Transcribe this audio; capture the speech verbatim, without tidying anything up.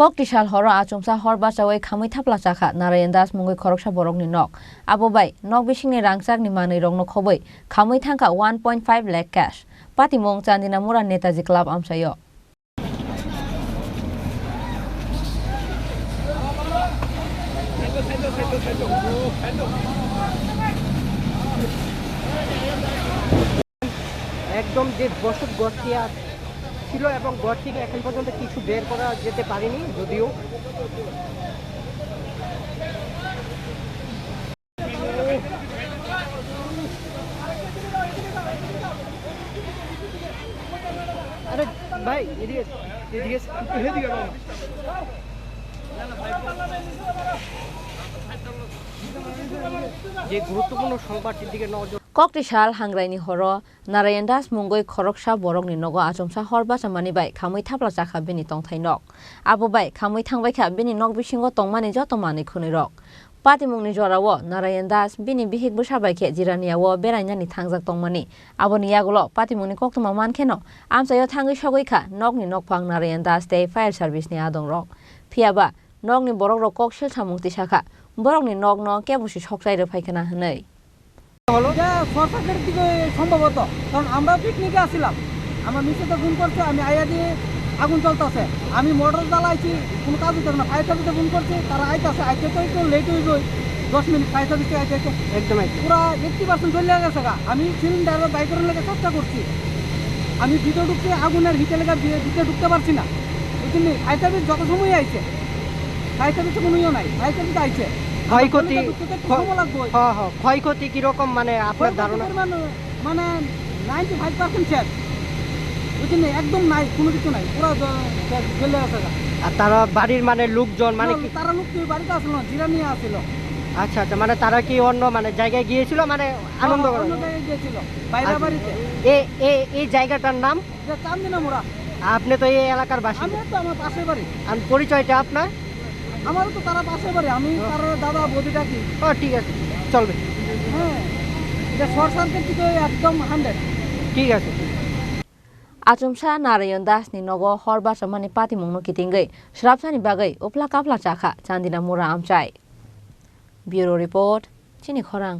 Koktisal horo achomsa hor bachaui khamui thapla chakha Narayan Das mungwi khoroksa borokni nok. Abo bai nok bisingni rangchakni manwirokno khobwi khamui thangkha one point five lakh cash. Patimung Chandinamura Netaji Club amchaio. একদম যে বসত ঘরটি আ-, ছিল এবং ঘর থেকে এখন পর্যন্ত কিছু বের করা যেতে পারেনি, যদিও। আরে ভাই, এদিকে, এদিকে, এদিকে আও। যে গুরুত্বপূর্ণ সংবাদটির দিকে নজর। Koktisal Hangrai ni horo Narayan Das mungwi khoroksa borokni nogo achomsa hor bachamani bai khamui thapla chakha bini tongthai nok. Abo bai khamui thangbaikha bini nok bisingo tongmani joto manwi khwnwi rok. Patimungni jorao Narayan Das bini bihik bwsa bai khe Jiraniao berainani thangjak tongmani. Aboni yagulo patimungni koktwma mankheno amchaio thangwi sogwi kha nokni nokphang Narayan Das tei fire service ni adongrok. Phiyaba nokni borokrok kok sil samung tisa kha, borokni nokno kebosi sokchai rwphai khna hwnwi. এটা short circuit থেকে সম্ভবত, কারণ আমরা পিকনিকে আসছিলাম, আমার মিসেসে ফোন করছে, আমি আইয়া দিয়ে আগুন জ্বলতেছে, আমি মোটর জ্বালাইছি, কোনো কাজ হইতেছে না। ফায়ার সার্ভিসে ফোন করছি, তারা আইতাছে, আইতে তো একটু লেট হইব, দশ মিনিট ফায়ার সার্ভিসে আইতে আইতে। একদম আইতে। পুরা এইট্টি পার্সেন্ট জ্বলে গেছে গা। আমি সিলিন্ডার বাইর করার লেগে চেষ্টা করছি, আমি ভিতরে ঢুকতে আগুনের হিটে লেগে ভি-, ভিতরে ঢুকতে পারছি না। বুঝলি, ফায়ার সার্ভিস যত সময় আইছে, ফায়ার সার্ভিসে কোনো ইয়ে নাই, ফায়ার সার্ভিস আইছে। ক্ষয়ক্ষতি, ঢুকতে তো একটু ক্ষ-, সময় লাগবে। হ, হ, ক্ষয়ক্ষতি কিরকম, মানে, আপনার ক্ষয়ক্ষতি ধারণা? পরিমাণ, মানে, নাইনটি ফাইভ পার্সেন্ট শেষ। বুঝলি, একদম নাই, কোনো কিছু নাই, পুরা জ-, শেষ, জ্বলে আছে গা। আর তারা বাড়ির, মানে, লোকজন, মানে না, কি? তারা লোক তুই বাড়িতে আসলো না, জিরা নিয়ে আসলো। আচ্ছা, আচ্ছা, মানে, তারা কি অন্য, মানে, জায়গায় গিয়েছিল, মানে, আনন্দ হ্যাঁ, করার? অন্য জায়গায় গিয়েছিল, বাইরে আচ্ছা। বাড়িতে। এ-, এ-, এই জায়গাটার নাম? এটা চান্দিনা মোড়া। আপনি তো এই এলাকার বাসিন্দা। আমি তো আমার পাশের বাড়ি। আর পরিচয়টা আপনার? আমারও তো তারা পাশের বাড়ি, আমি ও। তার দাদা বৌদি ডাকি। ও, ঠিক আছে, চলবে। হ্যাঁ, এটা শর্ট সার্কিট থেকে একদম হান্ড্রেড। ঠিক আছে। Achomsa Narayan Das ni nogo hor bachamani patimungno kitingwi srapsani bagwi upla kapla chakha Chandina Mura amchai. Bureau Report, Chini Khorang.